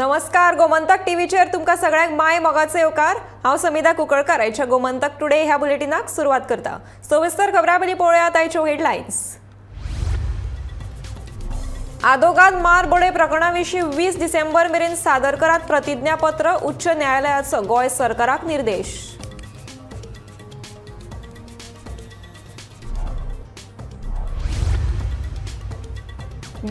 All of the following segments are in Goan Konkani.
नमस्कार, गोमंतक टीव्हीचेर तुमकां सगळ्यांक my मोगाचो येवकार। हांव समिधा कुंकळकर आयच्या गोमंतक टुडे ह्या बुलेटिनाक सुरवात करता। सविस्तर खबरां पयलीं पळोवया आयच्यो हेडलायन्स। आदोगाद मारबडय प्रकरणा विशीं 20 डिसेंबर मेरेन सादर करात प्रतिज्ञापत्र, उच्च न्यायालयाचो गोंय सरकाराक निर्देश।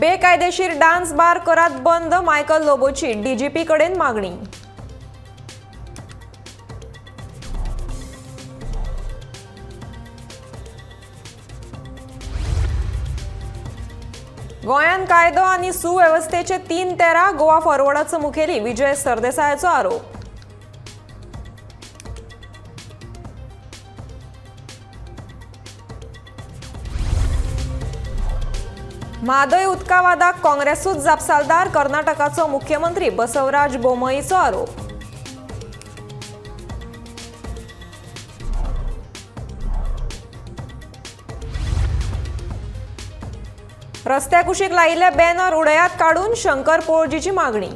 बेकायदेशीर डान्स बार करात बंद, मायकल लोबोची डीजीपी कडेन मागणी। गोंयांत कायदो आनी सुवेवस्थेचे 3-13, गोवा फॉरवर्डाचो मुखेली विजय सरदेसायाचो आरोप। म्हादय उदका वादाक काँग्रेसूच जापसालदार, कर्नाटकाचो मुख्यमंत्री बसवराज बोम्मईचो आरोप। रस्त्या कुशीक लायिल्ले बॅनर उडयात काडून शंकर पोळजीची मागणी।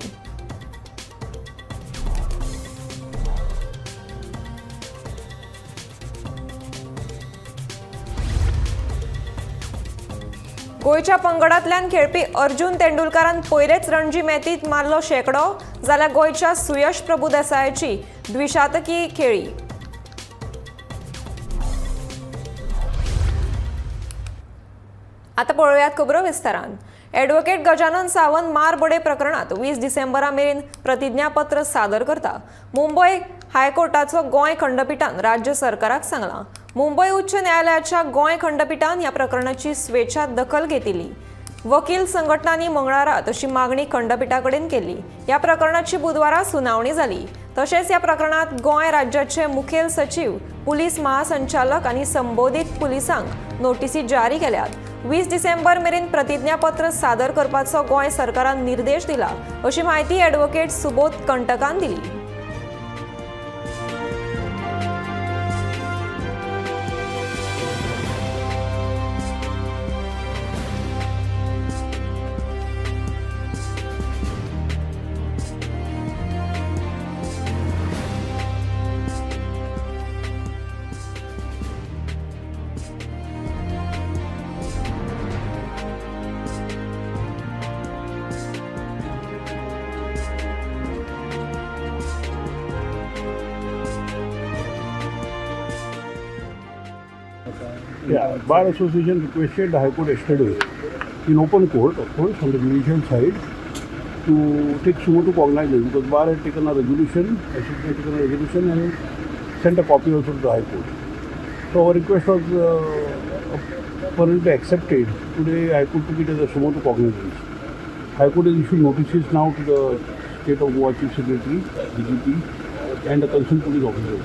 गोंयच्या पंगडांतल्यान खेळपी अर्जुन तेंडुलकारान पयलेच रणजी मॅचींत मारलो शेंकडो, जाल्यार गोंयच्या सुयश प्रभुदेसायाची द्विशातकी खेळी। आतां पळोवयात खबरो विस्तारान। ॲडव्होकेट गजानन सावंत मारबडय प्रकरणांत 20 डिसेंबरा मेरेन प्रतिज्ञापत्र सादर करता। मुंबय हायकोर्टाचो गोंय खंडपिठान राज्य सरकाराक सांगलां। मुंबय उच्च न्यायालयाच्या गोंय खंडपिठान ह्या प्रकरणाची स्वेच्छा दखल घेतिल्ली। वकील संघटनांनी मंगळारा तशी मागणी खंडपिठा कडेन केली। ह्या प्रकरणाची बुधवारा सुनावणी जाली। तशेंच ह्या प्रकरणांत गोंय राज्याचे मुखेल सचीव, पुलीस महासंचालक आनी संबोधीत पुलिसांक नोटीसी जारी केल्यात। 20 डिसेंबर मेरेन प्रतिज्ञापत्र सादर करपाचो गोंय सरकारान निर्देश दिला, अशी माहिती ॲडव्होकेट सुबोध कंटकान दिली। Yeah, Bar Association requested the High Court yesterday in open court, of course, on the judicial side, to take suo motu cognizance, because Bar had taken a resolution, association had taken a resolution and sent a copy also to the High Court. So our request was apparently accepted. Today High Court took it as a suo motu cognizance. High Court has issued notices now to the State of Goa Chief Secretary, DGP, and the concerned police officers.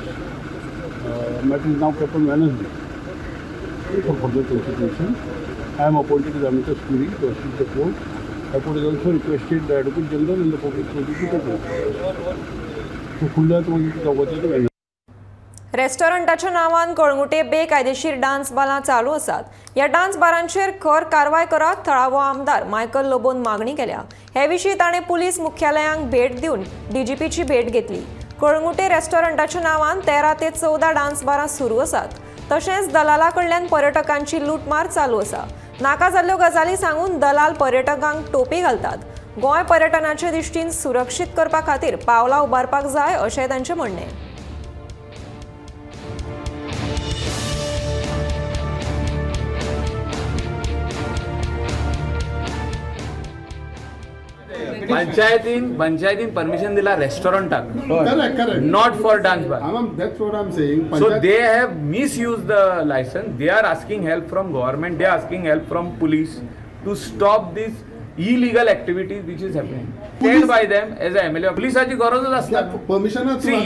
Matter is now kept on Wednesday for further consideration. I am appointed as amicus curiae to assist the court. High Court has also requested the Advocate General and the Public Prosecutor to take. So फुडल्या मागीर रेस्टॉरंटाच्या नावान कळंगुटे बेकायदेशीर डान्स बारां चालू आसात। ह्या डान्स बारांचेर खर कारवाय करात, थळावो आमदार मायकल लोबोन मागणी केल्या। हे विशीं ताणें पुलीस मुख्यालयांक भेट दिवन डीजीपीची भेट घेतली। कळंगुटे रेस्टॉरंटाच्या नावान 13 ते 14 डान्स बारां सुरू आसात। तशेंच दलाला कडल्यान पर्यटकांची लुटमार चालू आसा। नाका जाल्ल्यो गजाली सांगून दलाल पर्यटकांक टोपी घालतात। गोंय पर्यटनाचे दृश्टीन सुरक्षीत करपा खातीर पावलां उबारपाक जाय, अशें तांचें म्हणणें। पंचायतीन परमिशन दिला रेस्टॉरंटाक, not for dance bar. That's what I'm saying. So they have misused the license. They are asking help from government. They are asking help from police to stop this illegal activity which is happening. Stand by them as a MLA. पुलिसाची गरजच आसता. Permission See,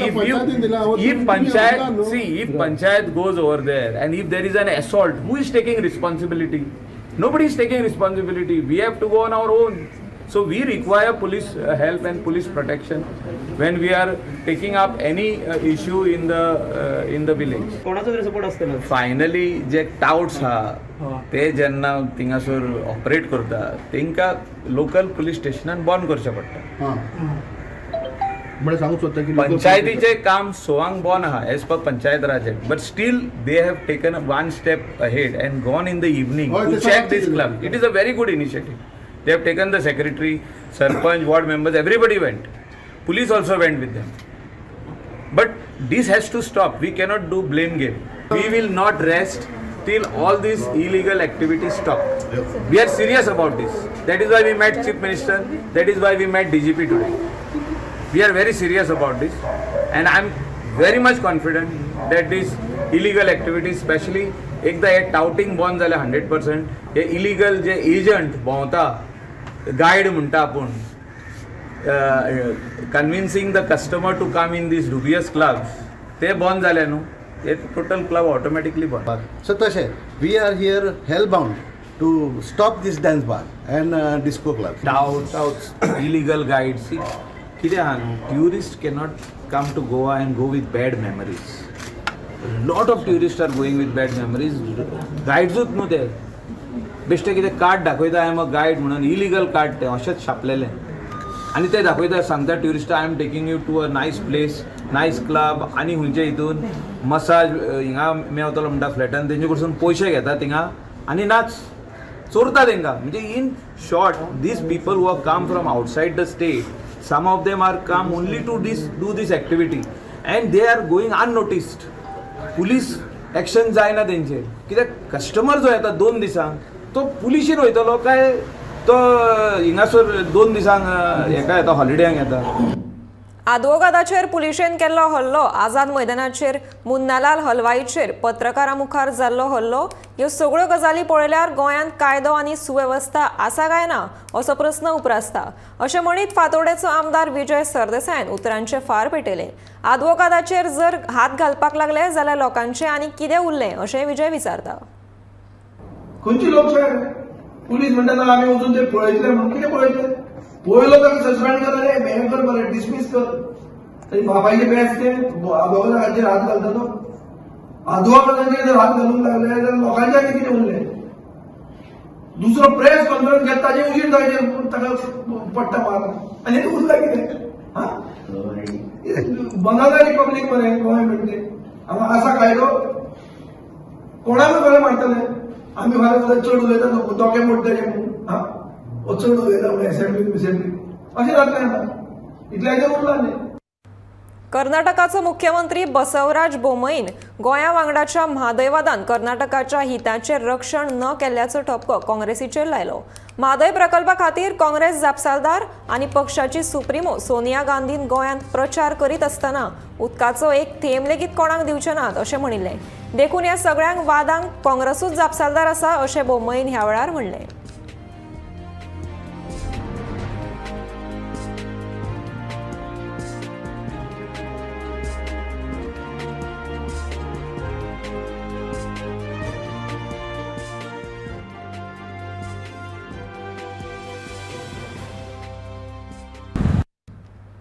if panchayat, see, if panchayat goes over there and if there is an assault, who is taking responsibility? Nobody is taking responsibility. We have to go on our own. So we require police help and police protection when we are taking up any issue in the village. कोणाचो तरी सपोर्ट आसतलो. Finally जे टाउट्स आहा ते जेन्ना थिंगासर ऑपरेट करता तेंकां लोकल पुलीस स्टेशनान बंद करचें पडटा. म्हणजे सांगूंक सोदता की पंचायतीचे काम सोवांक बॉन आहा as per Panchayat Raj act, but still they have taken one step ahead and gone in the evening to check this club. It is a very good initiative. They have taken the secretary, sarpanch, ward members, everybody went. Police also went with them. But this has to stop. We cannot do blame game. We will not rest till all these illegal activities stop. We are serious about this. That is why we met Chief Minister. That is why we met DGP today. We are very serious about this, and I am very much confident that these illegal activities, especially एकदा हे टाउटिंग बंद जालें 100%, हे इलिगल जे एजंट भोंवता, गायड म्हणटा आपूण, convincing the customer to come in these dubious clubs, ते बंद जाले न्हू, हे टोटल क्लब ऑटोमॅटिकली बंद. सो तशें we are here hell bound to stop this dance bar and disco club. Tout, illegal guides. कितें आहा न्हू, tourist cannot come to Goa and go with bad memories. Lot of tourist are going with bad memories. गायड्सूच न्हू ते, बेश्टे कितें कार्ड दाखयता, I am a guide म्हणून, इलिगल कार्ड तें अशेंच छापलेलें, आनी ते दाखयता, सांगता tourist I am taking you to a nice place, nice club, आनी खंयचे हितून मसाज हिंगा मेवतलो म्हणटा फ्लॅटान, तेंचे कडसून पयशे घेता थिंगा आनी नाच चोरता तेंकां. म्हणजे in short these people who are come from outside the state, some of them are come only to this do this activity and they are going unnoticed. Police action जायना तेंचेर, कित्याक कस्टमर जो येता 2 दिसांक तो पुलिशीन वयतलो काय तो हिंगासर 2 दिसांक हेका येता, हॉलिडेंक येता. आदवोगादाचेर पुलिशेन केल्लो हल्लो, आझाद मैदानाचेर मुन्नालाल हलवाईचेर पत्रकारां मुखार जाल्लो हल्लो, ह्यो सगळ्यो गजाली पळयल्यार गोंयांत कायदो आनी सुवेवस्था आसा काय ना असो प्रस्न उप्रासता, अशें म्हणीत फातोर्डेचो आमदार विजय सरदेसायान उतरांचे फार पेटयले. आदवोगादाचेर जर हात घालपाक लागले जाल्यार लोकांचें आनी कितें उरलें अशें विजय विचारता. खंयची लोकशाय? पुलीस म्हणटा आमी वचून ते पळयतले म्हणून, कितें पळयतले? पयलो ताका सस्पेंड कर, अरे हें कर बरें, डिसमीस कर. ताजी बापायचे बेस ते आदवोगादाचेर हात घालता तो, आदवोगादाचेर जर हात घालूंक लागले जाल्यार लोकांचे आनी कितें उरलें? दुसरो प्रेस कॉन्फरन्स घेता ताजे उशीर जायचे ताका पडटा मार, आनी उरला कितें? हा, बनाना रिपब्लीक मरे गोंय म्हणटे हांगा आसा कायदो, कोणाकूय बरें मारतले. आमी फाल्यां चड उलयता दोके मोडटले म्हणून, हा चड उलयता म्हणून एसेंब्ली बिसेंब्ली अशें जातलें आतां, इतल्याचेर उरला न्ही. कर्नाटकाचो मुख्यमंत्री बसवराज बोम्मईन गोंया वांगडाच्या म्हादयवादान कर्नाटकाच्या हिताचें रक्षण न केल्ल्याचो ठपको काँग्रेसीचेर लायलो. म्हादय प्रकल्पा खातीर काँग्रेस जापसालदार आनी पक्षाची सुप्रिमो सोनिया गांधीन गोंयांत प्रचार करीत आसतना उदकाचो एक थेंब लेगीत कोणाक दिवचे नात अशें म्हणिल्लें. देखून ह्या सगळ्यांक वादांक काँग्रेसूच जापसालदार आसा अशें बोम्मईन ह्या वेळार म्हणलें.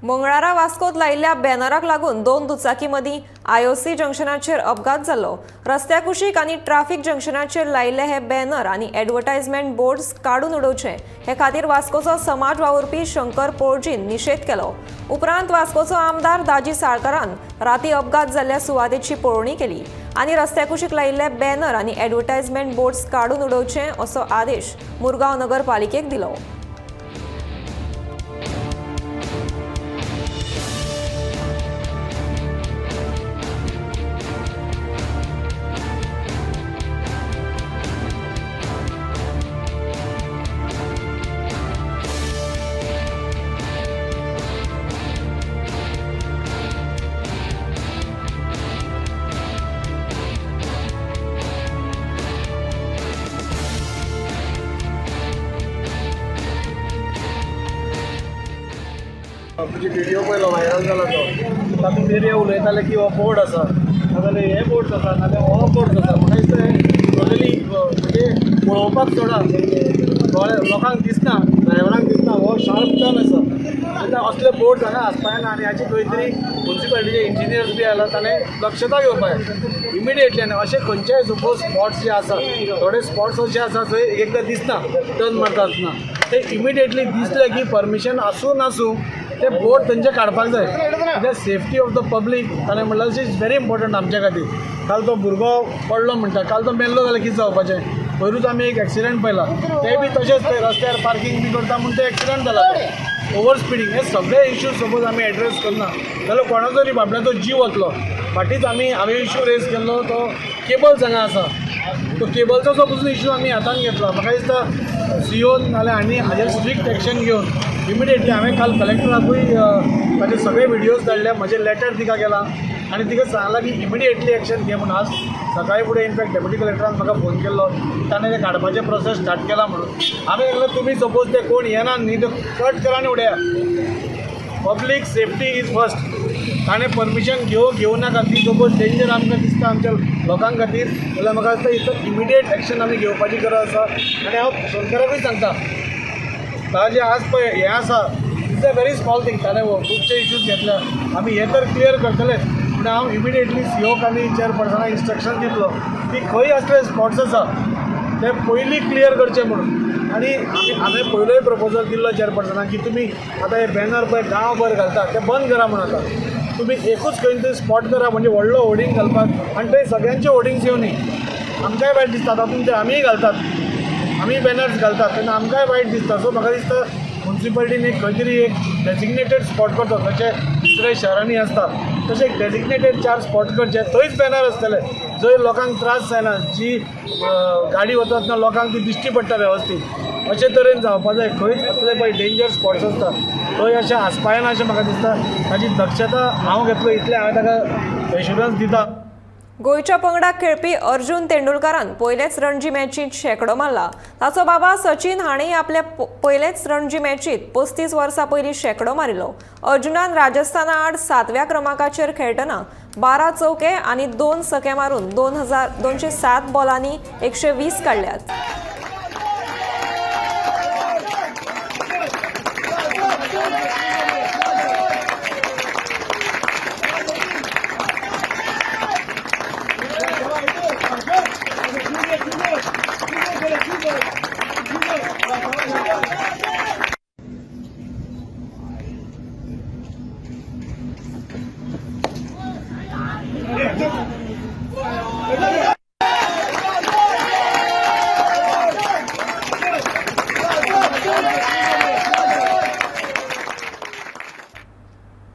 मंगळारा वास्कोत लायिल्ल्या बॅनराक लागून 2 दुचाकी मदीं आयओसी जंक्शनाचेर अपघात जालो. रस्त्या कुशीक आनी ट्राफिक जंक्शनाचेर लायिल्ले हे बॅनर आनी एडवर्टायजमेंट बोर्ड्स काडून उडोवचे हे खातीर वास्कोचो समाज वावुरपी शंकर पोळजीन निशेध केलो. उपरांत वास्कोचो आमदार दाजी साळकारान राती अपघात जाल्ल्या सुवातेची पळोवणी केली आनी रस्त्या कुशीक लायिल्ले बॅनर आनी एडवर्टायजमेंट बोर्ड्स काडून उडोवचे असो आदेश मुरगांव नगरपालिकेक दिलो. तुजी व्हिडिओ पळयलो व्हायरल जाला तो, तातूंत एरिया उलयताले की हो बोर्ड आसा, नाजाल्यार हे बोर्ड्स आसा, नाजाल्यार हो बोर्ड्स आसा. म्हाका दिसता हें टोटली म्हणजे पळोवपाक सोडा, दोळे लोकांक दिसना, ड्रायव्हरांक दिसना, हो शार्प टर्न आसा. आतां असले बोर्ड्स हांगा आसपा जायना आनी हाची खंय तरी मुन्सिपालिटीचे इंजिनियर्स बी आयला ताणें दक्षता घेवपाक जाय इमिडिएटली. आनी अशे खंयचेय सपोज स्पॉट्स जे आसा, थोडे स्पॉट्स अशे आसा थंय एकदां दिसना, टर्न मारता आसतना ते इमिडिएटली दिसले की परमिशन आसूं नासूं ते बोर्ड तेंचे काडपाक जाय. कित्याक सेफ्टी ऑफ the public ताणें म्हणल्यार is very important आमच्या खातीर. काल तो भुरगो पडलो म्हणटा, काल तो मेल्लो जाल्यार कितें जावपाचें? पयरूच आमी एक एक्सिडंट पळयला, ते बी तशेंच ते रस्त्यार पार्कींग बी करता म्हूण ते एक्सिडंट जाला. ओवर स्पिडींग हे सगळे इश्यूज सपोज आमी एड्रेस करना जाल्यार कोणाचो तरी बाबड्याचो जीव वतलो. फाटींच आमी हांवें इश्यू रेज केल्लो तो केबल्स हांगा आसा, तो केबलचो जो पसून इश्यू आमी हातान घेतला. म्हाका दिसता सीओन नाल्यार आनी हाजेर स्ट्रिक्ट एक्शन घेवन इमिडिएटली हांवें काल कलेक्टराकूय ताजे सगळे व्हिडियोज धाडले, म्हजें लेटर तिका गेलां आनी तिका सांगलां की इमिडिएटली एक्शन घे म्हूण. आज सकाळी फुडें इनफॅक्ट डेप्युटी कलेक्टरान म्हाका फोन केल्लो, ताणें तें काडपाचें प्रोसेस स्टार्ट केला म्हणून. हांवें सांगलें तुमी सपोज ते कोण येना न्ही ते कट करा आनी उडया. Public safety is first. ताणें परमिशन घेवं नाका, ती सपोज डेंजर आमकां दिसता आमच्या लोकां खातीर जाल्यार म्हाका दिसता इतलो इमिडिएट एक्शन आमी घेवपाची गरज आसा. आनी हांव सरकाराकूय सांगता ताजें आज पळय हें आसा, it's a very small thing. ताणें खुबशे इश्यूज घेतल्या, आमी हे तर क्लियर करतलेच, पूण हांव इमिडिएटली सीओक आनी चेअरपर्सनाक इन्स्ट्रक्शन दितलो की खंय असले स्पॉट्स आसा ते पयलीं क्लियर करचे म्हणून. आनी हांवें पयलोय प्रपोजल दिल्लो चेअरपर्सनाक की तुमी आतां हे बॅनर पळय गांवभर घालता ते बंद करा म्हूण. आतां तुमी एकूच खंय तरी स्पॉट करा म्हणजे व्हडलो होर्डिंग घालपाक, आनी थंय सगळ्यांचे होर्डिंग्स येवनी. आमकांय वायट दिसता, तातूंत ते आमीय घालतात, आमी बॅनर्स घालतात तेन्ना आमकांय वायट दिसता. सो म्हाका दिसता मुन्सिपालिटीन एक खंय तरी एक डेजिग्नेटेड स्पॉट करचो, जशें दुसऱ्या शहरांनी आसता तशें एक डेजिग्नेटेड 4 स्पॉट करचे, थंयच बॅनर आसतले जंय लोकांक त्रास जायना, जी गाडी वता आसतना लोकांक ती दिश्टी पडटा वेवस्थीत. अशे तरेन जावपा जाय. खंयच असले पळय डेंजर स्पॉट्स आसता थंय अशें आसपा जायना अशें म्हाका दिसता. ताची दक्षता हांव घेतलो इतलें हांवें ताका एश्युरन्स दिता. गोंयच्या पंगडाक खेळपी अर्जुन तेंडुलकारान पयलेच रणजी मॅचींत शेंकडो मारला. ताचो बाबा सचिन हांणी आपल्या पयलेच रणजी मॅचींत 35 वर्सां पयलीं शेंकडो मारिल्लो. अर्जुनान राजस्थाना आड 7व्या क्रमांकाचेर खेळटना 12 चौके आनी 2 सके मारून 2207 बॉलांनी 120 काडल्यात.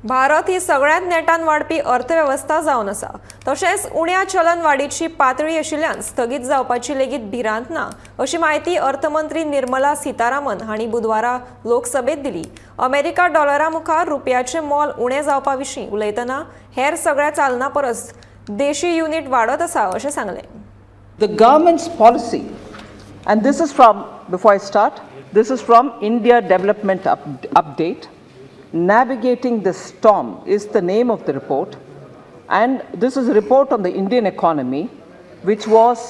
भारत ही सगळ्यांत नेटान वाडपी अर्थवेवस्था जावन आसा, तशेंच उण्या चलन वाडीची पातळी आशिल्ल्यान स्थगीत जावपाची लेगीत भिरांत ना अशी म्हायती अर्थमंत्री निर्मला सीतारामन हांणी बुधवारा लोकसभेत दिली. अमेरिका डॉलरा मुखार रुपयाचें मोल उणें जावपा विशीं उलयतना हेर सगळ्या चालना परस देशी युनिट वाडत आसा अशें सांगलें. The government's policy, and this is from, before I start, this is from India Development Update. Navigating the Storm is the name of the report, and this is a report on the Indian economy which was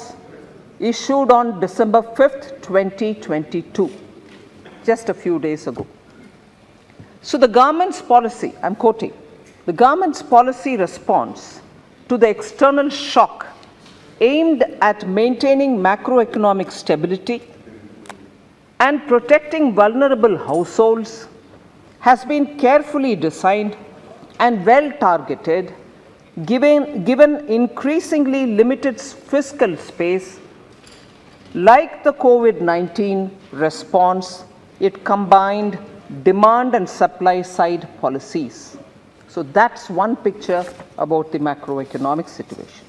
issued on December 5th, 2022, just a few days ago. So the government's policy, I'm quoting, the government's policy response to the external shock aimed at maintaining macroeconomic stability and protecting vulnerable households has been carefully designed and well targeted, given increasingly limited fiscal space. Like the COVID-19 response, it combined demand and supply side policies. So that's one picture about the macroeconomic situation.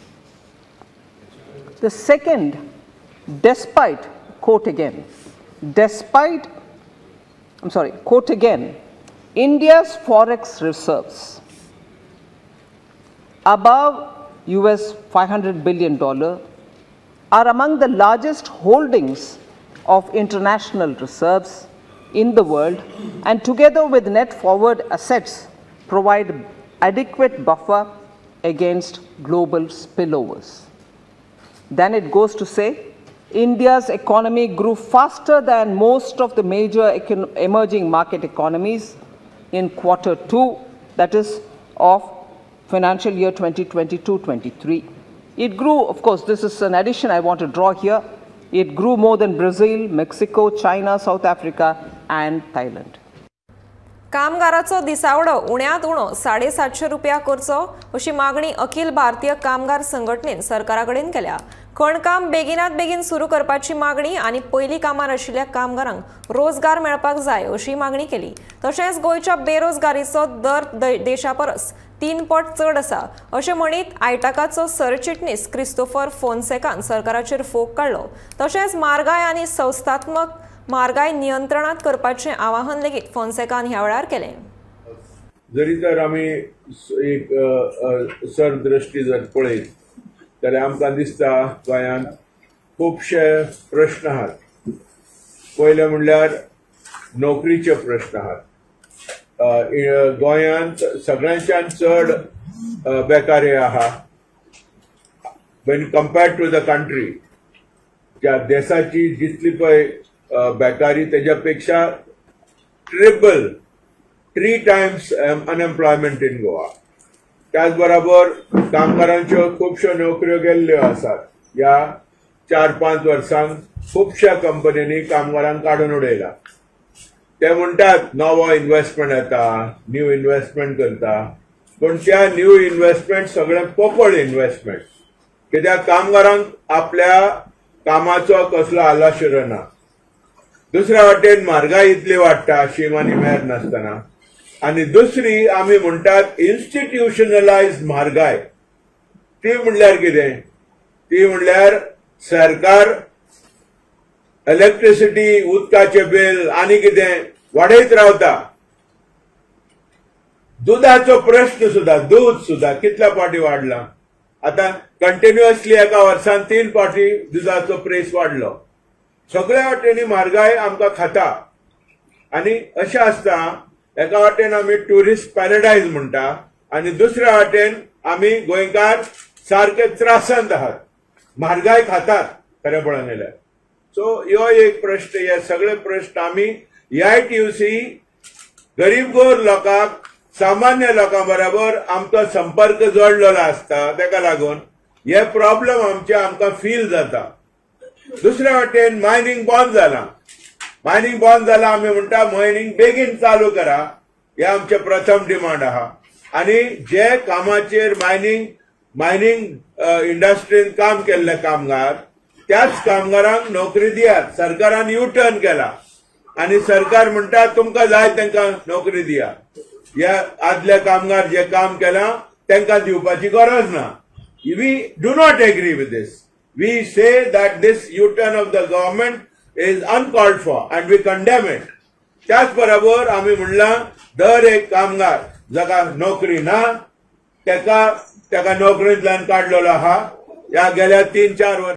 The second, despite, quote again, despite, I'm sorry, quote again, India's forex reserves above US $500 billion are among the largest holdings of international reserves in the world, and together with net forward assets provide adequate buffer against global spillovers. Then it goes to say, India's economy grew faster than most of the major emerging market economies in quarter 2, that is of financial year 2022-23. It grew, of course, this is an addition I want to draw here. It grew more than Brazil, Mexico, China, South Africa and Thailand. कामगाराचो दिसावडो उण्यांत उणो 750 रुपया करचो अशी मागणी अखिल भारतीय कामगार संघटनेन सरकारा कडेन केल्या. खणकाम बेगिनात बेगीन सुरू करपाची मागणी आनी पयलीं कामार आशिल्ल्या कामगारांक रोजगार मेळपाक जाय अशी मागणी केली. तशेंच गोंयच्या बेरोजगारीचो दर देशा परस 3 पट चड आसा अशें म्हणीत आयटाकाचो सरचिटणीस क्रिस्तोफर फोन्सेकान सरकाराचेर फोग काडलो. तशेंच म्हारगाय आनी संस्थात्मक म्हारगाय नियंत्रणात करपाचें आवाहन लेगीत फोन्सेकान ह्या वेळार केलें. जरी तर आमी एक सरदृष्टी जर पळयत जाल्यार आमकां दिसता गोंयांत खुबशे प्रश्न आहात. पयलें म्हणल्यार नोकरीचे प्रश्न आहात. गोंयांत सगळ्यांच्यान चड बेकारी आहा when compared to the country. ज्या देशाची जितली पळय बेकारी तेज्या पेक्षा 3 टायम्स अनएम्प्लॉयमेंट इन गोवा. त्याच बराबर कामगारांच्यो खुबश्यो नोकऱ्यो गेल्ल्यो आसात. ह्या 4-5 वर्सांक खुबश्या कंपन्यांनी कामगारांक काडून उडयला. ते म्हणटात नवो इन्वेस्टमेंट येता, न्यू इन्वेस्टमेंट करता, पूण त्या न्यू इन्वेस्टमेंट सगळें पोकळ इन्वेस्टमेंट. कित्याक कामगारांक आपल्या कामाचो कसलो आलाशिरो ना. दुसऱ्या वाटेन म्हारगाय इतली वाडटा शीम आनी मेर नासतना. आनी दुसरी आमी म्हणटात इन्स्टिट्युशनलायज म्हारगाय. ती म्हणल्यार कितें? ती म्हणल्यार सरकार इलेक्ट्रिसिटी, उदकाचें बील आनी कितें वाडयत रावता. दुदाचो प्रश्न सुद्दां, दूद सुद्दां कितल्या फावटी वाडला. आतां कंटिन्युअसली एका वर्सान 3 फावटी दुदाचो प्रेस वाडलो. सगळ्या वाटेनी म्हारगाय आमकां खाता. आनी अशें आसता एका वाटेन आमी ट्युरिस्ट पॅरडायज म्हणटा आनी दुसऱ्या वाटेन आमी गोंयकार सारके त्रासांत आहात, म्हारगाय खातात खरें पळोवंक गेल्यार. सो ह्यो एक प्रश्न, हे सगळे प्रश्न आमी AITUC गरीब गोर लोकांक, सामान्य लोकां बराबर आमचो संपर्क जोडलेलो आसता. ताका लागून हे प्रॉब्लम आमचे आमकां फील जाता. दुसऱ्या वाटेन मायनींग बंद जाला. मायनींग बंद जाला, आमी म्हणटा मायनींग बेगीन चालू करा, हे आमचे प्रथम डिमांड आहा. आनी जे कामाचेर मायनींग इंडस्ट्रीन काम केल्ले कामगार, त्याच कामगारांक नोकरी दियात. सरकारान यू टर्न केला आनी सरकार म्हणटा तुमकां जाय तांकां नोकरी दिया. ह्या आदले कामगार जे काम केलां तांकां दिवपाची गरज ना. We do not agree with this. We say that this U-turn of the government is uncalled for and we condemn it. त्याच बरोबर आमी म्हणलां दर एक कामगार जाका नोकरी ना ताका ताका नोकरेंतल्यान काडलेलो आहा ह्या गेल्या 3-4 वर्सां.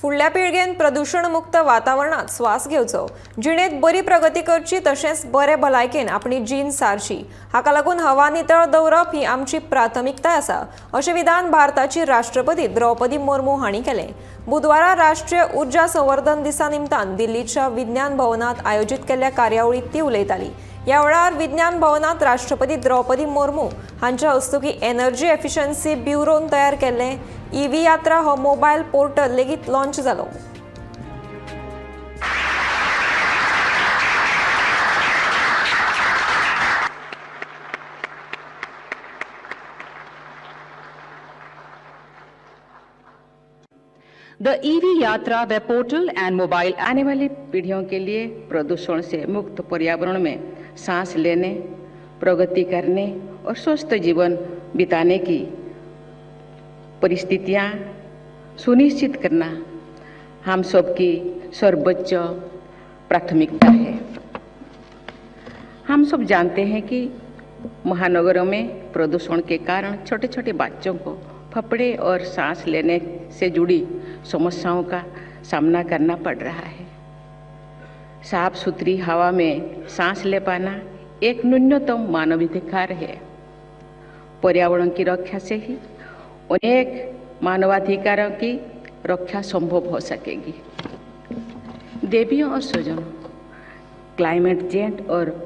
फुडल्या पिळगेन प्रदूषणमुक्त वातावरणात श्वास घेवचो, जिणेंत बरी प्रगती करची, तशेंच बरे भलायकेन आपली जीण सारची. हाका लागून हवा नितळ दवरप ही आमची प्राथमिकताय आसा अशें विधान भारताची राष्ट्रपती द्रौपदी मुर्मू हांणी केलें. बुधवारा राष्ट्रीय ऊर्जा संवर्धन दिसा निमतान दिल्लीच्या विज्ञान भवनात आयोजीत केल्ल्या कार्यावळींत ती उलयताली. ह्या वेळार विज्ञान भवनात राष्ट्रपती द्रौपदी मुर्मू हांच्या हस्तुकी एनर्जी एफिशियन्सी ब्युरोन तयार केल्लें ईव्ही यात्रा हो मोबायल पोर्टल लेगीत लॉन्च जालो. The EV Yatra web portal and mobile आने वाली पीढ़ियों के लिए प्रदूषण से मुक्त पर्यावरण में सांस लेने, प्रगति करने और स्वस्थ जीवन बिताने की परिस्थितियां सुनिश्चित करना हम सबकी सर्वोच्च प्राथमिकता है। हम सब जानते हैं कि महानगरों में प्रदूषण के कारण छोटे छोटे बच्चों को फेफड़े और सांस लेने से जुड़ी समस्याओं का सामना करना पड़ रहा है। साफ सुथरी हवा में सांस ले पाना एक न्यूनतम मानवाधिकार है। पर्यावरण की रक्षा से ही अनेक मानवाधिकारों की रक्षा संभव हो सकेगी। देवियों और स्वजनों, क्लाइमेट चेंज और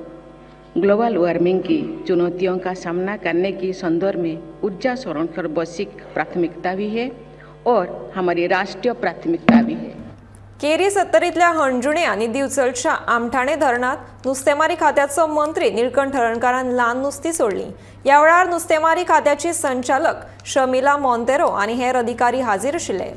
ग्लोबल वार्मिंग की चुनौतियों का सामना करने की संदर्भ में ऊर्जा संरक्षण वैश्विक प्राथमिकता भी है और हमारी राष्ट्रीय प्राथमिकता भी है। केरी सत्तरीतल्या हणजुणे आनी दिवचलच्या आमठाणे धरणात नुस्तेमारी खात्याचो मंत्री निळकंठ हळर्णकारान ल्हान नुस्ती सोडली. ह्या वेळार नुस्तेमारी खात्याची संचालक शमिला मोंतेरो आनी हेर अधिकारी हाजीर आशिल्ले.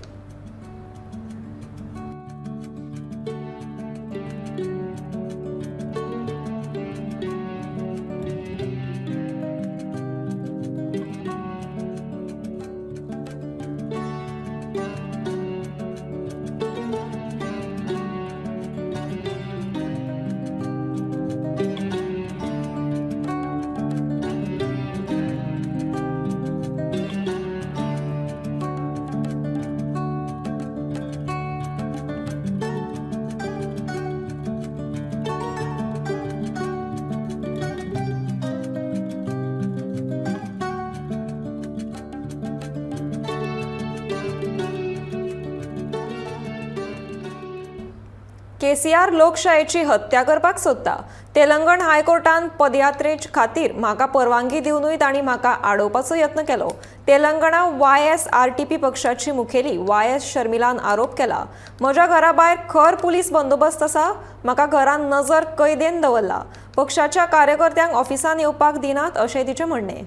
केसीआर लोकशायेची हत्या करपाक सोदता. तेलंगण हायकोर्टान पदयात्रे खातीर म्हाका परवानगी दिवनूय तांणी म्हाका आडोवपाचो यत्न केलो. तेलंगणा YSRTP पक्षाची मुखेली YS शर्मिलान आरोप केला. म्हज्या घरा भायर खर पुलीस बंदोबस्त आसा. म्हाका घरान नजर कैदेन दवरला. पक्षाच्या कार्यकर्त्यांक ऑफिसान येवपाक दिनात अशें तिचें म्हणणें.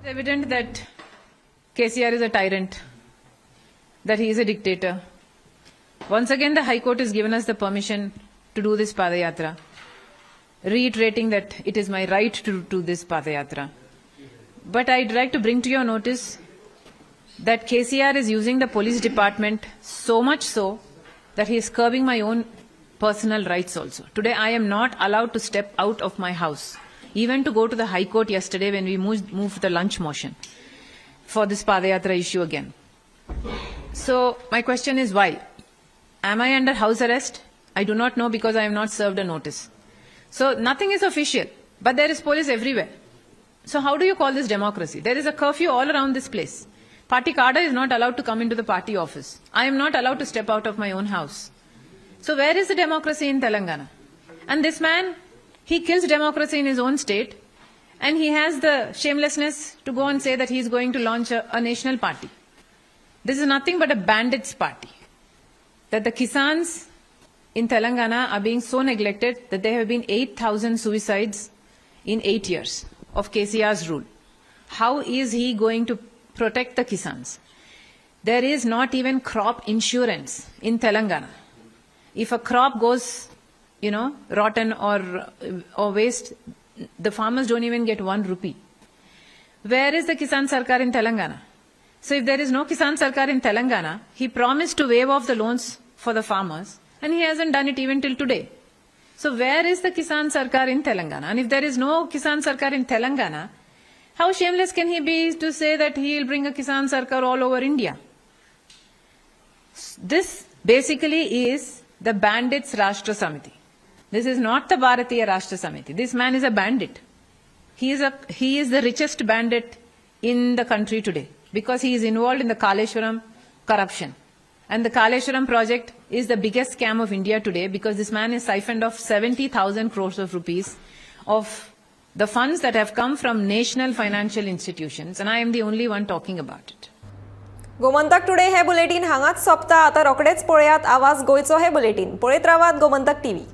It's evident that KCR is a tyrant, that he is a dictator. Once again, the High Court has given us the permission to do this Padayatra, reiterating that it is my right to do this Padayatra. But I'd like to bring to your notice that KCR is using the police department so much so that he is curbing my own personal rights also. Today, I am not allowed to step out of my house, even to go to the High Court yesterday when we moved the lunch motion for this Padayatra issue again. So my question is why? Am I under house arrest? I do not know because I have not served a notice. So nothing is official, but there is police everywhere. So how do you call this democracy? There is a curfew all around this place. Party cadre is not allowed to come into the party office. I am not allowed to step out of my own house. So where is the democracy in Telangana? And this man, he kills democracy in his own state, and he has the shamelessness to go and say that he is going to launch a national party. This is nothing but a bandits party. That the Kisans in Telangana are being so neglected that there have been 8,000 suicides in 8 years of KCR's rule. How is he going to protect the Kisans? There is not even crop insurance in Telangana. If a crop goes, you know, rotten or waste, the farmers don't even get 1 rupee. Where is the Kisan Sarkar in Telangana? So if there is no Kisan Sarkar in Telangana, he promised to waive off the loans for the farmers, and he hasn't done it even till today. So where is the Kisan Sarkar in Telangana? And if there is no Kisan Sarkar in Telangana, how shameless can he be to say that he will bring a Kisan Sarkar all over India? This basically is the bandits Rashtra Samiti. This is not the Bharatiya Rashtra Samiti. This man is a bandit. He is the richest bandit in the country today, because he is involved in the Kaleshwaram corruption. And the Kaleshwaram project is the biggest scam of India today, because this man is siphoned off 70,000 crores of rupees of the funds that have come from national financial institutions, and I am the only one talking about it. Gomantak today hey bulletin हांगाच सोंपता. आतां रोखडेच पळयात आवाज गोंयचो हे बुलेटीन. पळयत रावात गोमंतक टीव्ही.